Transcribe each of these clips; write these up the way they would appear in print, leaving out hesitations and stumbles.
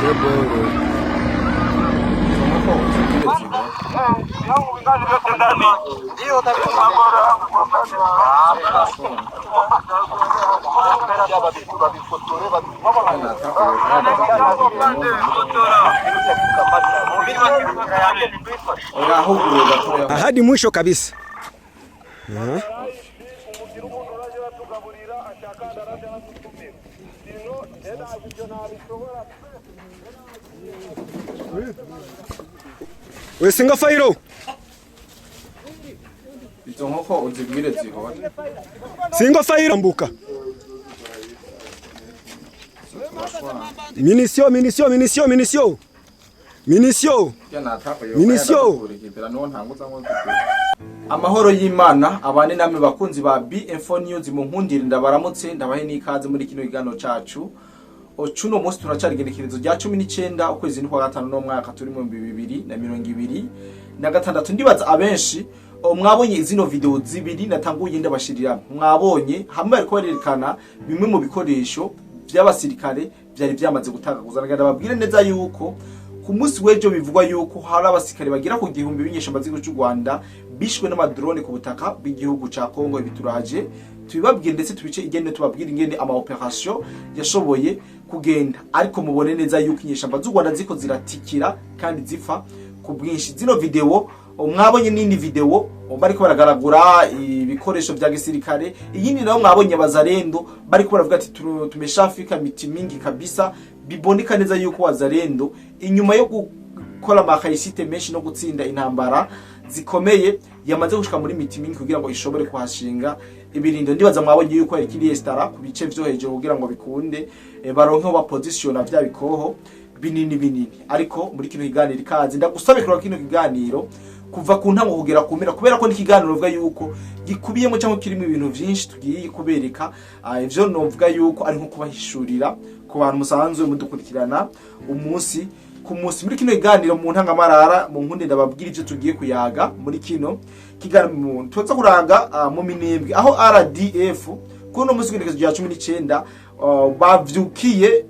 Izo nkoko uzibwire zihore. Oya, ahubwo gatoya. Hadi mwisho kabisa. We singa fairo. Izo nkoko uzibwire zihore. Singa fairo mbuka. Minisio, minisio, minisio, minisio. Minisio. Minisio. Amahoro y'Imana abane namwe bakunzi ba BM4 News, mu nkundire ndabaramutse, ndabahe n'ikaze muri kino kiganiro cacu. Cuno munsi turacari igenekerezo rya 19 ukwezi n'ukwa gatanu no mwaka turi mu 2026. Ndibaza abenshi mwabonye zino video zibiri natanguye ndabashirira, mwabonye hamwe bariko barerekana bimwe mu bikoresho by'abasirikare byari byamaze gutakaguza. Ndababwire neza yuko ku munsi w'ejo bivugwa yuko hari abasirikare bagera ku 1000 b'inyeshamba z'igihugu cy'u Rwanda bishwe n'amadrone ku butaka bw'igihugu ca Kongo. Ibituraje tubibabwire ndetse tubice igende, tubabwire ingene ama operation yashoboye kugenda, ariko mubone neza yuko inyeshamba z'u Rwanda ziko ziratikira kandi zipfa ku bwinshi. Zino video mwabonye n'indi video bariko baragaragura ibikoresho vya gisirikare, iyindi nayo mwabonye Wazalendo bariko baravuga ati tumeshafika miti mingi kabisa. Biboneka neza yuko Wazalendo inyuma yo gukora amakayisite menshi no gutsinda intambara zikomeye yamaze gushika muri miti mingi kugira ngo ishobore kuhashinga ibirindo. Ndibaza mwabonye yuko yariko irestara ku bice vyo hejuru kugira ngo bikunde baronke aho bapositiona vya bikoho binini binini. Ariko muri kino kiganiro, ikaze, ndagusabe kureba kino kiganiro kuva ku ntango kugera ku mpera, kubera ko n'ikiganiro uvuga yuko gikubiyemo cyangwa kirimo ibintu vyinshi tugiye kubereka. Ivyo novuga yuko ari nko kubahishurira ku bantu musanzwe mudukurikirana umunsi ku munsi. Muri kino kiganiro, mu ntangamarara, mu nkunde ndababwira ivyo tugiye kuyaga muri kino kiganiro. Tuza kuraga mu Minembwe aho RDF kuri uno munsi w'igenekerezo rya 19 bavyukiye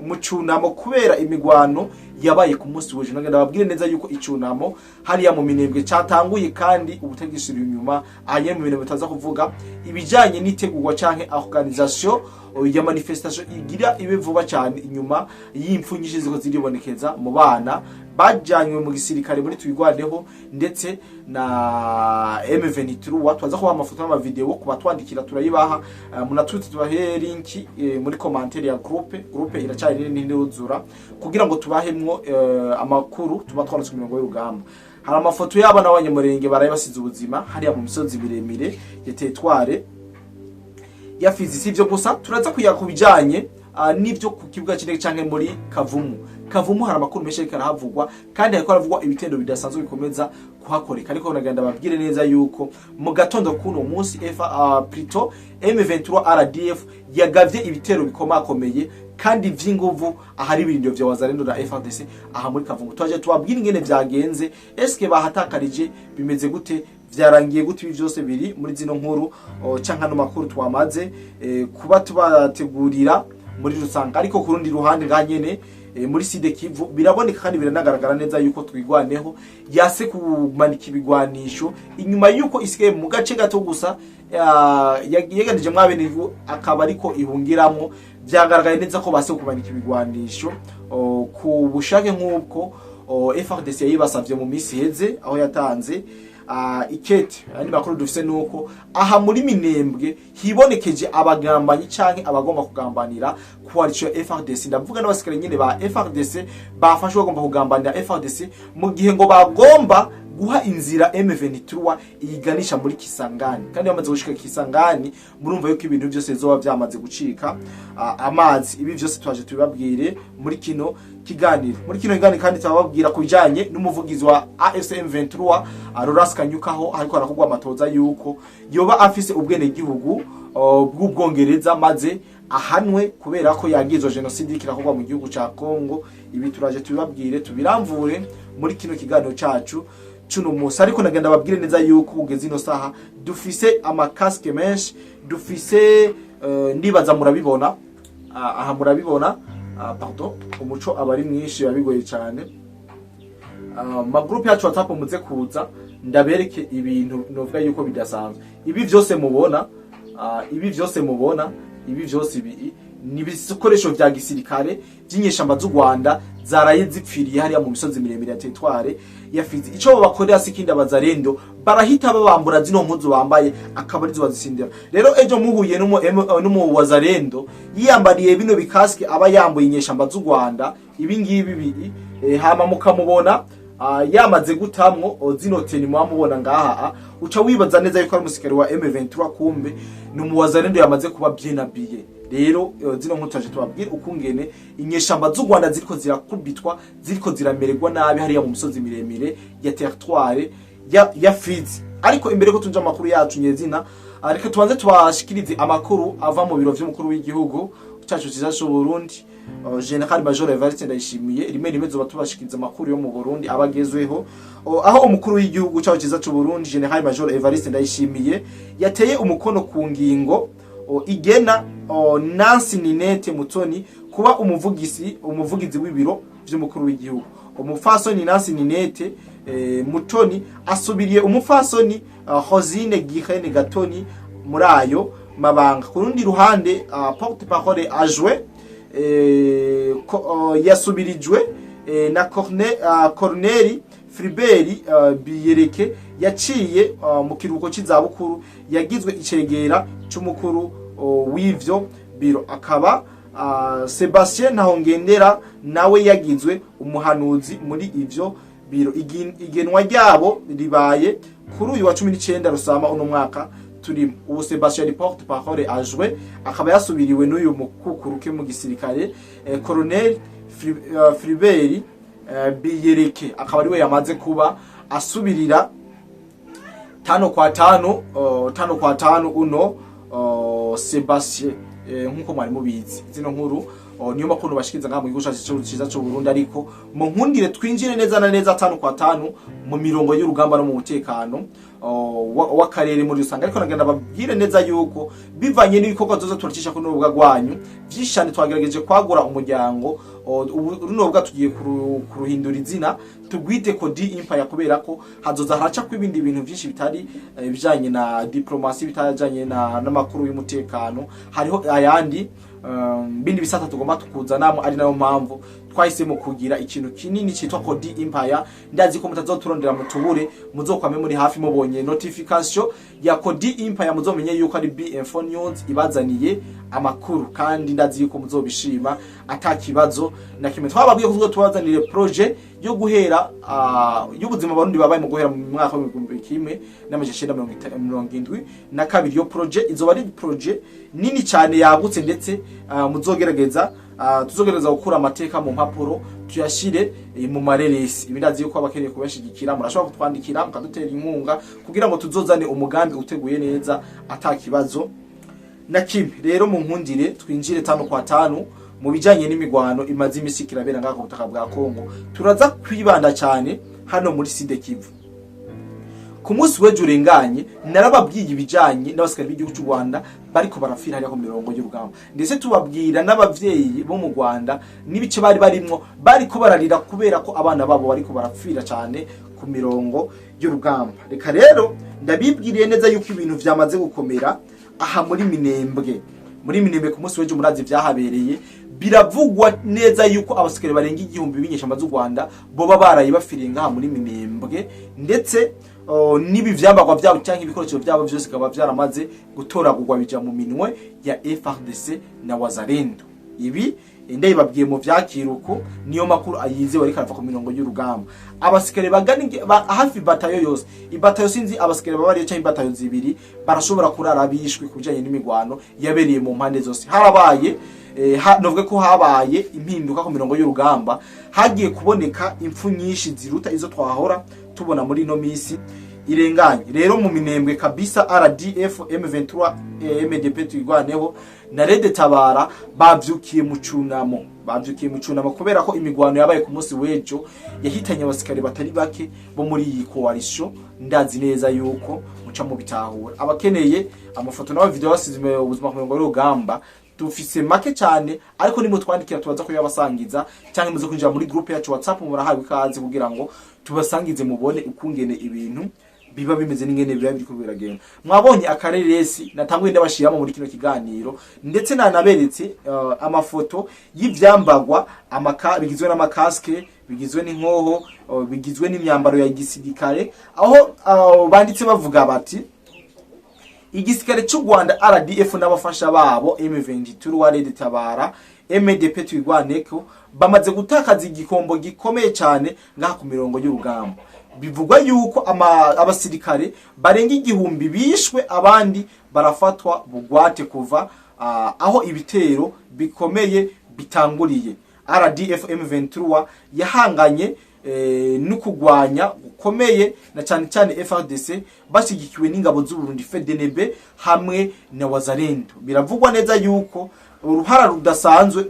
mu cunamo kubera imigwano yabaye ku munsi w'ejo. Nagenda babwire neza yuko icunamo hariya mu Minembwe catanguye kandi ubutagisubira inyuma. Ahanye mu Minembwe taza kuvuga ibijanye n'itegurwa canke organisation ya manifestation igira ibe vuba cyane inyuma y'impfu nyinshi ziko ziribonekeza mu bana bajanywe mu gisirikare muri Twigwaneho ndetse na M23. Twaza kubaha amafoto n'amavideo ku batwandikira, turayibaha. Munatwite tubahe link muri commentaire ya groupe. Groupe iracari nini, ntiruzura, kugira ngo tubahemwo amakuru tuba twarose ku mirongo y'urugamba. Hari amafoto y'abana b'Abanyamurenge baraye basize ubuzima hariya mu misozi miremire ya teritware ya Fizi. Si ivyo gusa, turaza kuyaga ku bijanye n'ivyo ku kibuga c'indege canke muri Kavumu. Kavumu hari amakuru menshi ariko arahavugwa, kandi hariko haravugwa ibitendo bidasanzwe bikomeza kuhakoreka. Ariko nagenda babwire neza yuko mu gatondo kuno munsi F plutôt M23 RDF yagavye ibitero bikomakomeye kandi vy'inguvu ahari ibirindiro vya Wazalendo na FARDC aha muri Kavumu. Twaje tubabwire ingene vyagenze, eske bahatakarije, bimeze gute, vyarangiye gute? Ibi vyose biri muri zino nkuru canke ano makuru twamaze kuba tubategurira muri rusange. Ariko ku rundi ruhande nga nyene muri Sud Kivu biraboneka kandi biranagaragara neza yuko Twigwaneho yase kumanika ibigwanisho inyuma yuko isigaye mu gace gato gusa yeganije mwabene akaba ariko ihungiramwo. Vyagaragaye neza ko base kumanika ibigwanisho ku bushake nk'ubwo FARDC yayibasavye mu misi iheze aho yatanze ikete. Andi makuru dufise nuko aha muri Minembwe hibonekeje abagambanyi canke abagomba kugambanira coalition FARDC. Ndavuga n'abasikare nyene ba FARDC bafashwe bagomba kugambanira FARDC mu gihe ngo bagomba guha inzira M23 iyiganisha muri Kisangani, kandi bamaze gushika Kisangani murumva yuko ibintu byose bizoba byamaze gucika amazi. Ibi byose twaje tubibabwire muri kino kiganiro. Muri kino kiganiro kandi turababwira ku bijanye n'umuvugizi wa AFC M23 Laurence Kanyukaho, ariko arakugwa amatoza yuko yoba afise ubwene gihugu bw'Ubwongereza, maze ahanwe kubera ko yagizwe genocide kirakorwa mu gihugu ca Congo. Ibi turaje tubibabwire, tubiramvure muri kino kiganiro cacu cuno musi. Ariko nagenda babwire neza yuko kugeza ino saha dufise amakaske menshi dufise, ndibaza murabibona, aha murabibona. Pardon, umuco aba ari mwinshi, biba bigoye cyane. Ma groupe yacu WhatsApp, muze kuza ndabereke ibintu novuga yuko bidasanzwe. Ibi vyose mubona, ibi vyose mubona, ibi vyose ibi ni ibikoresho vya gisirikare vy'inyeshamba z'u Rwanda zaraye zipfiriye hariya mu misozi miremire ya territoire ya Fizi. Ico babakorera si kindi, abazarendo barahita babambura zino mpuzu bambaye, akaba arizo bazisindira. Rero ejo muhuye n'umu wazarendo yiyambariye bino bikasike aba yambuye inyeshamba z'u Rwanda, ibi ngibi hama mukamubona yamaze gutamwo zino tenue mwamubona ngaha, uca wibaza neza yuko ari umusikari wa M23, kumbe ni umuwazarendo yamaze kuba bien habillé. Rero zino nkuru turaje tubabwire ukungene inyeshamba z'u Rwanda ziriko zirakubitwa, ziriko ziramererwa nabi hariya mu misozi miremire ya territoire ya Fizi. Ariko imbere ko tunja amakuru yacu nyezina, reka tubanze tubashikirize amakuru ava mu biro vy'umukuru w'igihugu cacu ciza c'u Burundi, General Major Evariste Ndayishimiye. Rimwe rimwe zoba tubashikiriza amakuru yo mu Burundi abagezweho, aho umukuru w'igihugu cacu ciza c'u Burundi General Major Evariste Ndayishimiye yateye umukono ku ngingo igena Nancy Ninette Mutoni kuba umuvugizi w'ibiro vy'umukuru w'igihugu. Umupfasoni Nancy Ninette Mutoni asubiriye umupfasoni Rosine Girene Gatoni muri ayo mabanga. Ku rundi ruhande, porte parole adjoint yasubirijwe na Corneli Fribert Biyereke yaciye mu kiruhuko c'izabukuru, yagizwe icegera c'umukuru w'ivyo biro, akaba Sebastien Ntahongendera nawe yagizwe umuhanuzi muri ivyo biro. Igenwa ryabo ribaye kuri uyu wa 19 Rusama uno mwaka turimo. Ubu Sebastien ni porte parole adjoint, akaba yasubiriwe n'uyu mukukuruke mu gisirikare, Colonel Fribert Biyereke, akaba ariwe yamaze kuba asubirira tano kwa tano, tano kwa tano uno Sebastien. Nkuko mwari mubizi, zino nkuru niyo makuru bashikiriza ngaha mu gihugu cacu ciza c'u Burundi. Ariko mu nkundire twinjire neza na neza tano kwa tano mu mirongo y'urugamba no mu mutekano w'akarere muri rusange. Ariko nagenda babwire neza yuko bivanye n'ibikorwa zoza turacisha kuri rubuga rwanyu vyinshi cyane, twagerageje kwagura umuryango. Ubu runo rubuga tugiye kuruhindura izina, tugwite Kodi Empire, kubera ko hazoza haraca ko ibindi bintu vyinshi bitari ibijanye na diplomasi, bitajanye n'amakuru y'umutekano. Hariho ayandi bindi bisata tugomba tukuzanamo, ari nayo mpamvu twahisemo kugira ikintu kinini citwa Kodi Empire. Ndazi ko mutazoturondera mutubure, muzokwame muri hafi. Mubonye notification ya Kodi Empire, muzomenye yuko ari BM4 News ibazaniye amakuru, kandi ndazi yuko muzobishima ata kibazo na kimwe. Twababwiye ko tubazanire projet yo guhera y'ubuzima Barundi babaye mu guhera mu mwaka w'1972. Iyo projet izoba ari projet nini cyane yagutse, ndetse muzogerageza tuzogerageza gukura amateka mu mpapuro tuyashire mu mareresi. Ibi ndazi yuko abakeneye kubashigikira murashobora kutwandikira mukadutera inkunga kugira ngo tuzozane umugambi uteguye neza ata kibazo na kimwe. Rero mu nkundire twinjire tano kwa tanu mu bijanye n'imigwano imaze imisi kirabera ngaha ku butaka bwa Kongo. Turaza kwibanda cyane hano muri Sud Kivu. Ku munsi w'ejo urenganye narababwiye ibijanye n'abasikari b'igihugu cy'u Rwanda bariko barapfira hariya ku mirongo y'urugamba, ndetse tubabwira n'abavyeyi bo mu Rwanda n'ibice bari barimwo bariko bararira kubera ko abana babo bariko barapfira cyane ku mirongo y'urugamba. Reka rero ndabibwiriye neza yuko ibintu vyamaze gukomera aha muri Minembwe. Muri Minembwe ku munsi w'ejo murazi vyahabereye. Biravugwa neza yuko abasikari barenga 1000 b'inyeshamba z'u Rwanda boba baraye bafiriye ngaha muri Minembwe, ndetse n'ibi vyambagwa vyabo cyangwa ibikoresho vyabo vyose bikaba vyaramaze gutoragurwa bija mu minwe ya FARDC na Wazalendo. Ibi ndabibabwiye mu vyakiruko, niyo makuru ayizewe ariko arava ku mirongo y'urugamba. Abasikare bagana hafi batayo yose, ibatayo sinzi abasikare baba ariyo canke ibatayo zibiri, barashobora kurara bishwe ku bijanye n'imigwano yabereye mu mpande zose. Harabaye novuga ko habaye impinduka ku mirongo y'urugamba, hagiye kuboneka impfu nyinshi ziruta izo twahora tubona muri ino misi irenganye. Rero mu Minembwe kabisa, RDF, M23, MDP Twigwaneho na Red Tabara bavyukiye mu cunamo, bavyukiye mu cunamo kubera ko imigwano yabaye ku munsi w'ejo yahitanye abasikare batari bake bo muri iyi coalition. Ndazi neza yuko muca mu bitahura. Abakeneye amafoto n'aba video basize ubuzima ku mirongo y'urugamba, Dufise make cyane, ariko nimwe twandikira tubaza kuyabasangiza, cyangwa muze kwinjira muri groupe yacu WhatsApp, murahawe ikaze kugira ngo tubasangize mubone ukungene ibintu biba bimeze n'ingene biba biriko biragenda. Mwabonye akareresi natanguye ndabashiramo muri kino kiganiro, ndetse nanaberetse amafoto y'ivyambagwa amaka bigizwe n'amakaske, bigizwe n'inkoho, bigizwe n'imyambaro ya gisirikare, aho banditse bavuga bati: "Igisirikare cy'u Rwanda RDF n'abafasha babo M23 wa Red Tabara, MDP Twigwaneko, bamaze gutakaza igikombo gikomeye cyane ngaha ku mirongo y'urugamba. Bivugwa yuko abasirikare barenga 1000 bishwe, abandi barafatwa bugwate kuva aho ibitero bikomeye bitanguriye. RDF M23 yahanganye no kugwanya gukomeye na cyane cyane FARDC bashyigikiwe n'ingabo z'u Burundi FDNB hamwe na Wazalendo. Biravugwa neza yuko uruhara rudasanzwe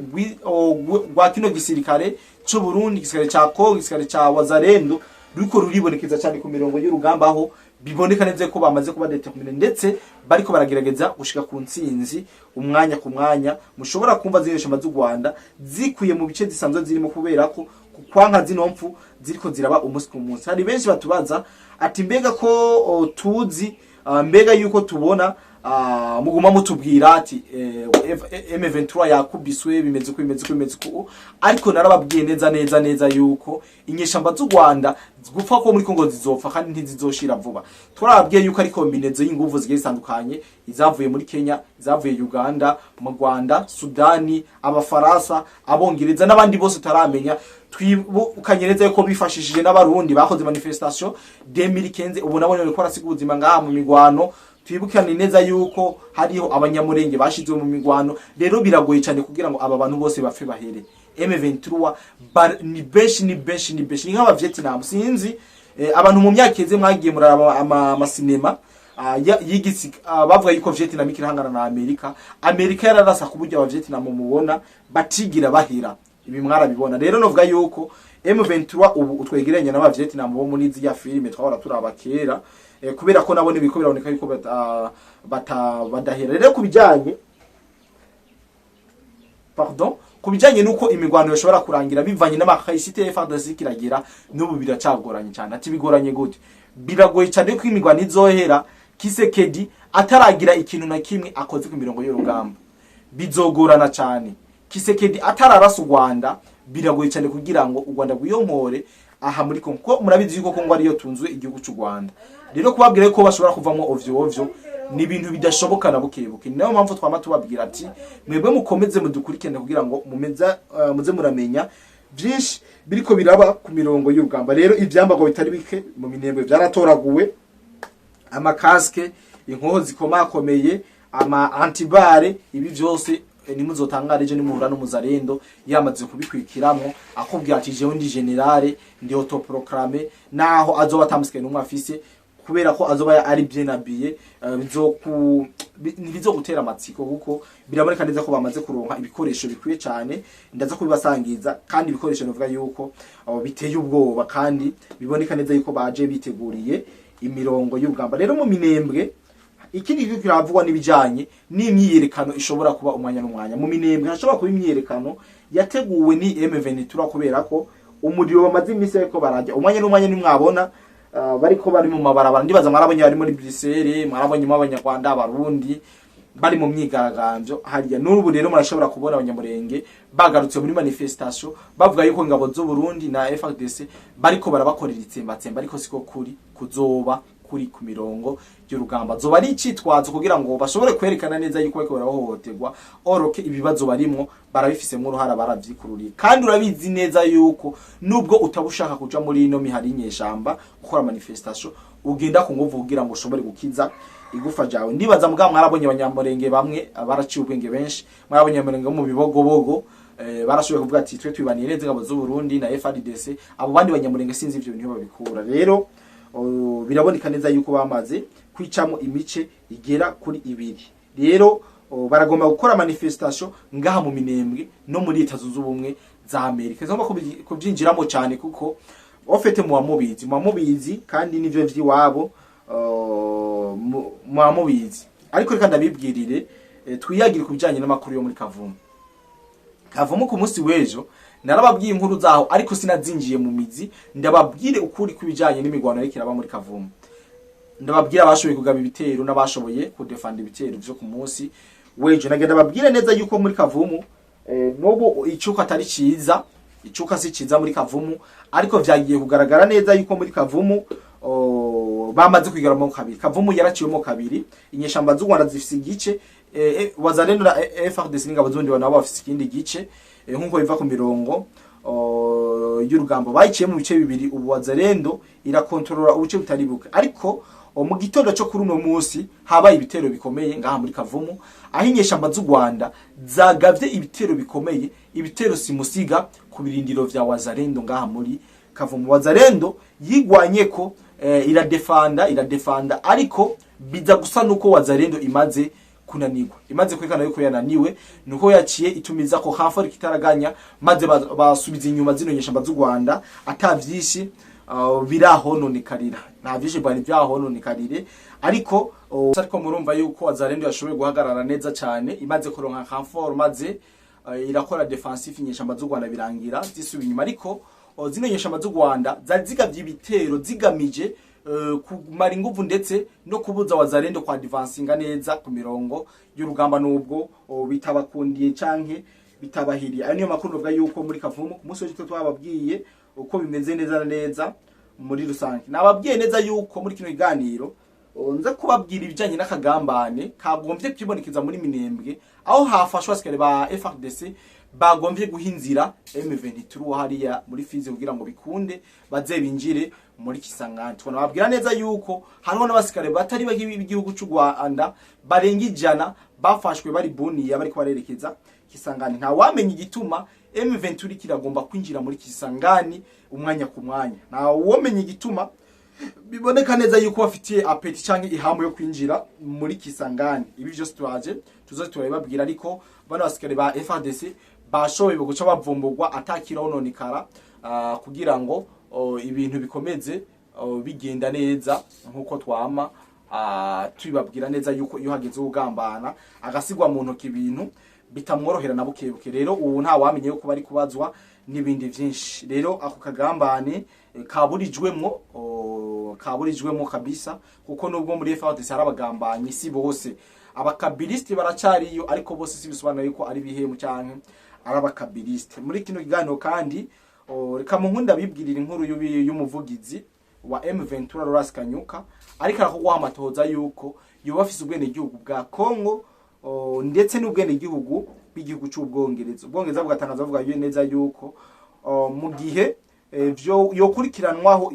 rwa kino gisirikare cy'u Burundi, igisirikare ca Congo, igisirikare ca Wazalendo ruriko ruribonekeza cyane ku mirongo y'urugamba, aho biboneka neza ko bamaze kuba déterminé, ndetse bariko baragerageza gushika ku ntsinzi umwanya ku mwanya. Mushobora kumva zino shamba z'u Rwanda zikuye mu bice zisanzwe zirimo, kubera ko kwanka zino mpfu ziriko ziraba umunsi ku munsi. Hari benshi batubaza ati: mbega ko tuzi, mbega yuko tubona muguma mutubwira ati M23 yakubiswe, bimeze uko, bimeze uko, bimeze uko, ariko narababwiye neza neza neza yuko inyeshamba z'u Rwanda gupfa ko muri Kongo zizopfa kandi ntizizoshira vuba. Twarababwiye yuko ari combinaison y'inguvu zigiye zitandukanye, izavuye muri Kenya, izavuye Uganda, mu Rwanda, Sudani, Abafaransa, Abongereza n'abandi bose utaramenya. Twibukanye neza yuko bifashishije n'Abarundi bakoze manifestation 2015, ubu nabo bariko barasiga ubuzima ngaha mu migwano. Twibukane neza yuko hariho Abanyamurenge bashizwe mu migwano. Rero biragoye cyane kugira ngo aba bantu bose bapfe bahere. M23 ni benshi, ni benshi, ni benshi, ni nk'aba Vietnam. Sinzi abantu mu myaka iheze mwagiye muraraba amasinema yigisi, bavuga yuko Vietnam ikirahangana na Amerika. Amerika yararasa ku buryo aba Vietnam mubona batigira bahera. Ibi mwarabibona. Rero novuga yuko M23 ubu utwegeranye n'aba Vietnam bo muri ziriya filime twahora turaba kera, kubera ko nabo nibiko biraboneka yuko badahera. Rero kubijanye, pardon, kubijanye nuko imigwano yoshobora kurangira bivanye n'amakayisite FARDC kiragira n'ubu biracagoranye cyane. Ati bigoranye gute? Biragoye cyane ko imigwano izohera Tshisekedi ataragira ikintu na kimwe akoze ku mirongo y'urugamba. Bizogorana cyane Tshisekedi atararasa u Rwanda. Biragoye cyane kugira ngo u Rwanda rwiyonkore aha muri Kongo, ko murabizi yuko Kongo ariyo tunzwe igihugu cy'u Rwanda. Rero kubabwira ko bashobora kuvamo ovyo ovyo ni ibintu bidashoboka na buke buke. Ni nayo mpamvu twama tubabwira ati: mwebwe mukomeze mudukurikirane kugira ngo mumeza muze muramenya byinshi biriko biraba ku mirongo y'urugamba. Rero ivyambarwa bitari bike mu Minembwe byaratoraguwe: amakaske, inkoho zikomakomeye, ama antiballes. Ibi vyose nimuzotangare ejo nimuhura n'umuzarendo yamaze kubikwikiramwo, akubwira ati: jewe ndi général, ndi autoproclamé, naho azoba atamusikaye n'umwe afise, kubera ko azoba ari bien habillé, ntibizogutera amatsiko, kuko biraboneka neza ko bamaze kuronka ibikoresho bikwiye cyane. Ndaza kubibasangiza, kandi ibikoresho novuga yuko biteye ubwoba, kandi biboneka neza yuko baje biteguriye imirongo y'urugamba. Rero mu Minembwe ikindi kiriko kiravugwa n'ibijanye n'imyiyerekano ishobora kuba umwanya n'umwanya. Mu Minembwe hashobora kuba imyiyerekano yateguwe ni M23, kubera ko umuriro bamaze iminsi bariko barajya umwanya n'umwanya. Nimwabona bariko bari mu mabarabara, ndibaza mwarabonye bari muri Bruxelles, mwarabonyemo Abanyarwanda, Abarundi bari mu myigaragambyo hariya. N'ubu rero murashobora kubona Abanyamurenge bagarutse muri manifestation, bavuga yuko ingabo z'u Burundi na FARDC bariko barabakorera itsembatsemba, ariko siko kuri kuzoba kuri ku mirongo y'urugamba. Zoba ari icitwazo kugira ngo bashobore kwerekana neza yuko bariko barahohoterwa, alors que ibibazo barimwo barabifisemo uruhara, baravyikururiye. Kandi urabizi neza yuko nubwo utaba ushaka kuja muri ino mihari y'inyeshamba gukora manifestation, ugenda ku nguvu kugira ngo ushobore gukiza igufa ryawe. Ndibaza mugabo mwarabonye Abanyamurenge bamwe baraciye ubwenge benshi, mwarabonye Abanyamurenge bo mu Bibogobogo, barashoboye kuvuga ati: twe twibaniye neza ingabo z'u Burundi na FARDC. Abo bandi Banyamurenge sinzi ivyo bintu babikura. Rero biraboneka neza yuko bamaze kwicamo imice igera kuri ibiri. Rero baragomba gukora manifestation ngaha mu Minembwe no muri Leta Zunze Ubumwe za Amerika. Zigomba kubyinjiramo cyane, kuko au fait muba mubizi kandi nivyo vy'iwabo, muba mubizi. Ariko reka ndabibwirire. Twiyagire ku bijanye n'amakuru yo muri Kavumu. Kavumu ku munsi w'ejo narababwiye inkuru zaho, ariko sinazinjiye mu mizi. Ndababwire ukuri kw'ibijanye n'imigwano yariko iraba muri Kavumu. Ndababwira abashoboye kugaba ibitero n'abashoboye kudefanda ibitero vyo ku munsi w'ejo. Nagenda babwire neza yuko muri Kavumu n'ubu icuka atari ciza, icuka si ciza muri Kavumu, ariko vyagiye kugaragara neza yuko muri Kavumu bamaze kwigaramo kabiri. Kavumu yaraciwemo kabiri. Inyeshamba z'u Rwanda zifise igice, Wazalendo na FARDC n'ingabo z'undi nabo bafise ikindi gice, nkuko biva ku mirongo y'urugamba. Bayiciye mu bice bibiri. Ubu Wazalendo irakontorora ubuce butari buke, ariko mu gitondo cyo kuri uno munsi habaye ibitero bikomeye ngaha muri Kavumu, aho inyeshamba z'u Rwanda zagavye ibitero bikomeye, ibitero simusiga ku birindiro vya Wazalendo ngaha muri Kavumu. Wazalendo yigwanye ko iradefanda, ariko biza gusa nuko Wazalendo imaze kunanirwa, imaze kwerekana yuko yananiwe, nuko yaciye itumiza ko renfort kitaraganya, maze basubiza inyuma zino nyeshamba z'u Rwanda. Ata vyinshi birahononekarira, nta vyinshi bwari byahononekarire, ariko murumva yuko Wazalendo yashoboye guhagarara neza cyane imaze kuronka renfort, maze irakora defensive inyeshamba z'u Rwanda, birangira zisubiye inyuma. Ariko zino nyeshamba z'u Rwanda zari zigavye ibitero zigamije kumara inguvu ndetse no kubuza Wazalendo kwa advancinga neza ku mirongo y'urugamba, nubwo bitabakundiye canke bitabahiriye. Ayo niyo makuru novuga yuko muri Kavumu ku munsi w'ejo twababwiye uko bimeze neza na neza muri rusange. Nababwiye neza yuko muri kino kiganiro nza kubabwira ibijanye n'akagambane kagombye kwibonekeza muri Minembwe, aho hafashwe abasikare ba FARDC bagombye guhinzira M23 hariya muri Fizi kugira ngo bikunde baze binjire muri Kisangani. Tubabwira neza yuko hariho n'abasikare batari bake b'igihugu cy'u Rwanda barenga 100 bafashwe bari Buniya bariko barerekeza Kisangani. Nta wamenya igituma M23 kiragomba kwinjira muri Kisangani umwanya ku mwanya. Nta womenya igituma biboneka neza yuko bafitiye appétit canke ihamu yo kwinjira muri Kisangani. Ibi vyose twaje tuzoze turabibabwira, ariko bano basikare ba FARDC bashoboye guca bavumburwa atakira kugira ngo ibintu bikomeze bigenda neza nkuko twama tubibabwira neza yuko iyo hageze ugambana agasigwa mu ntoki ibintu bitamworohera na bukebuke. Rero ubu nta wamenye yuko bari kubazwa n'ibindi vyinshi. Rero ako kagambane kaburijwemwo kabisa, kuko nubwo muri FARDC hari abagambanyi, si bose. Abakabilisti baracariyo, ariko bose si bisobanura yuko ari bihemu canke ari abakabiliste. Muri kino kiganiro kandi reka mu nkunda bibwirira inkuru y'umuvugizi wa M23 Laurence Kanyuka, ariko arakogwaho amatohoza yuko yoba afise ubwenegihugu bwa Congo ndetse n'ubwenegihugu bw'igihugu c'Ubwongereza. Ubwongereza bugatangaza buvuga neza yuko mu gihe vyo yokurikiranwaho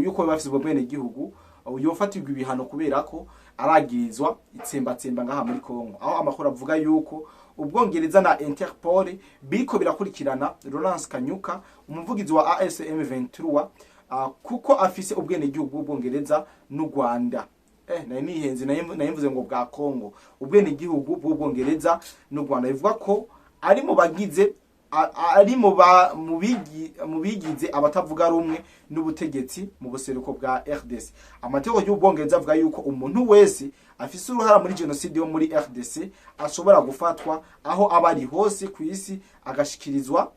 yuko yoba afise ubwo bwenegihugu, yofatirwa ibihano kubera ko aragirizwa itsembatsemba ngaha muri Congo, aho amakuru avuga yuko Ubwongereza na Interpol biriko birakurikirana Laurence Kanyuka, umuvugizi wa AFC M23, kuko afise ubwenegihugu bw'Ubwongereza n'u Rwanda. Nari nihenze, nari mvuze ngo bwa Congo. Ubwenegihugu bw'Ubwongereza n'u Rwanda, bivuga ko ari mu bagize ari mu ba mu bigize abatavuga rumwe n'ubutegetsi mu buseruko bwa RDC. Amategeko y'Ubwongereza avuga yuko umuntu wese afise uruhara muri genocide yo muri RDC ashobora gufatwa aho aba ari hose ku isi agashikirizwa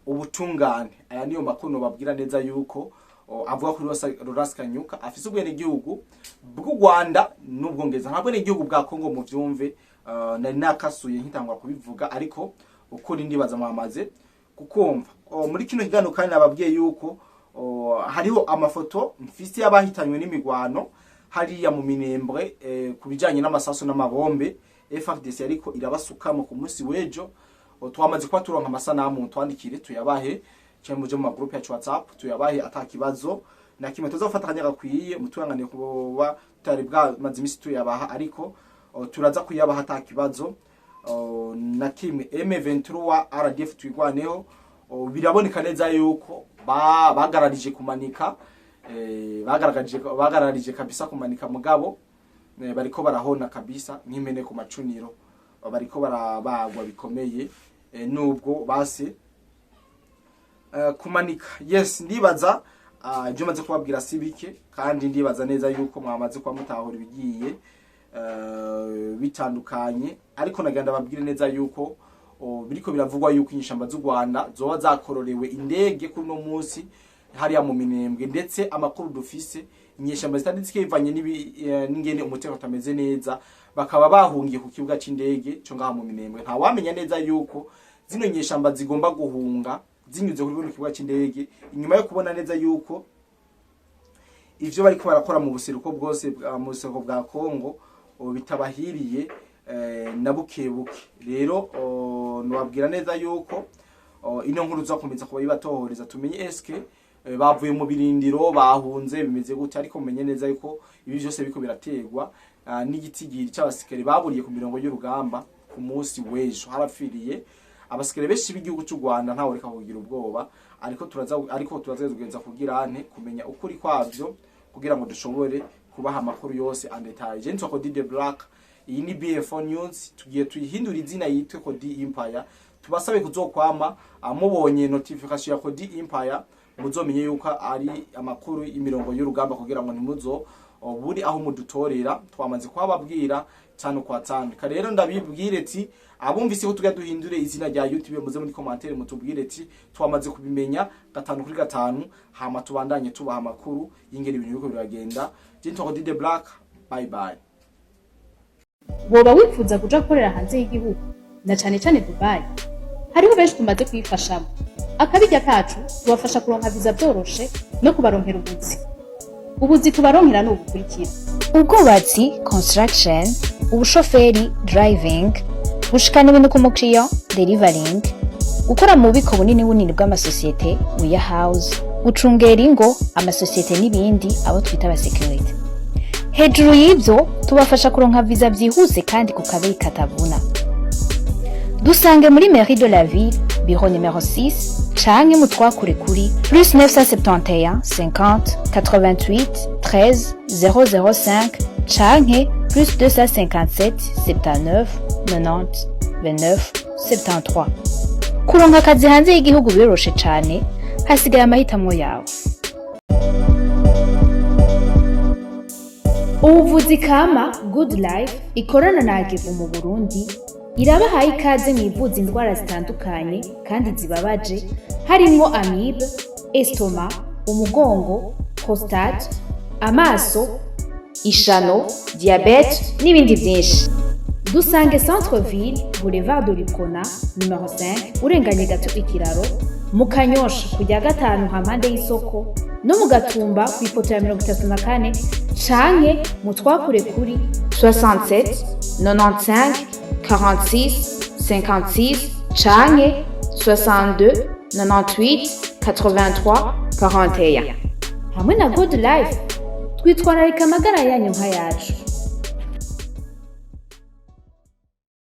ubutungane. Aya niyo makuru babwira neza yuko avuga kuri Laurence Kanyuka afise ubwenegihugu bw'u Rwanda n'Ubwongereza, nta bwenegihugu bwa Congo. Mu vyumve, nari nakasuye nkitangwa kubivuga, ariko ukuri ndibaza mwamaze kukumva. Muri kino kiganiro kandi nababwiye yuko hariho amafoto mfise y'abahitanywe n'imigwano hariya mu Minembwe, ku bijanye n'amasasu n'amabombe FARDC ariko irabasukamo ku munsi w'ejo. Twamaze kuba turonka amasanamu, twandikire tuyabahe, cyangwa muje mu magroupe yacu WhatsApp tuyabahe ata kibazo na kimwe. Tuzofata akanya gakwiye, muturanganiye kuba tutari bwamaze imisi tuyabaha, ariko turaza kuyabaha ata kibazo na kimwe. M23 RDF Twigwaneho, biraboneka neza yuko bagararije kumanika, bagararije kabisa kumanika, mugabo bariko barahona kabisa nk'impene ku macuniro. Bariko barabagwa bikomeye, nubwo base kumanika. Yes, ndibaza ibyo maze kubabwira si bike, kandi ndibaza neza yuko mwamaze kuba mutahura ibigiye. bitandukanye, ariko nagira ndababwire neza yuko biriko biravugwa yuko inyeshamba z'u Rwanda zoba zakororewe indege kuri uno munsi hariya mu Minembwe. Ndetse amakuru dufise, inyeshamba zitanditse bivanye n'ingene umutekano utameze neza, bakaba bahungiye ku kibuga c'indege co ngaha mu Minembwe. Nta wamenya neza yuko zino nyeshamba zigomba guhunga zinyuze kuri kino kibuga c'indege, inyuma yo kubona neza yuko ivyo bariko barakora mu buseruko bwose mu buseruko bwa Kongo bitabahiriye na buke buke. Rero nobabwira neza yuko ino nkuru tuzakomeza kuba ibatohoreza, tumenye eske bavuye mu birindiro, bahunze, bimeze gute. Ariko mumenye neza yuko ibi byose biriko biraterwa n'igitigiri c'abasikare baburiye ku mirongo y'urugamba. Ku munsi w'ejo harapfiriye abasikare benshi b'igihugu cy'u Rwanda. Ntawe reka kugira ubwoba, ariko turaza kugenza kugira ante kumenya ukuri kwavyo kugira ngo dushobore kubaha amakuru yose en détail. Je nitwa Cody the Black, iyi ni BF4 News. Tugiye tuyihindura izina yitwe Cody Empire. Tubasabe kuzokwama mubonye notification ya Cody Empire, muzomenye yuko ari amakuru y'imirongo y'urugamba, kugira ngo ntimuzo buri aho mudutorera. Twamaze kuhababwira tano kwa tano. Ka rero ndabibwire ati abumvise ko tuga duhindure izina rya YouTube, muze muri commentaire mutubwire ati twamaze kubimenya gatanu kuri gatanu, hama tubandanye tubaha amakuru y'ingene ibintu biriko biragenda. Je nitwa Cody the Black, bye bye. Woba wifuza kuja gukorera hanze y'igihugu, na cane cane Dubai? Hariho benshi tumaze kuyifashamo. Akabirya kacu, tubafasha kuronka viza vyoroshe no kubaronkera ubuzi. Ubuzi tubaronkera ni ubukurikira: Ubwubatsi, construction, ubushoferi, driving, gushikana ibintu ku mukiriya, delivering, gukora mu bubiko bunini bunini bw'amasosiyete, warehouse, gucungera ingo, amasosiyete n'ibindi, abo twita abasekirite. Hejuru y'ibyo, tubafasha kuronka viza byihuse kandi ku kabeyi katavuna. Dusange muri mairie de la ville, bureau numéro 6, canke mutwakure kuri +971 50 88 13 005 canke +257 79 90 29 73. Kuronka akazi hanze y'igihugu biroroshe cane, hasigaye amahitamo yawe. Ubuvuzi kama Good Life ikorana na Agevu mu Burundi irabahaye ikaze mu ivuza indwara zitandukanye kandi zibabaje, harimwo amibe, estomac, umugongo, prostate, amaso, ishano, diabète n'ibindi byinshi. Dusange Centre Ville, Boulevard de l'Uprona numéro 5, urenganye gato ikiraro, mu Kanyosha kujya gatanu hampande y'isoko, no mu Gatumba ku ipoto ya 34, canke mu twakure kuri 67 95 46 56 canke 62 98 83 41. Hamwe na Good Life, twitwararika amagara yanyu nk'ayacu.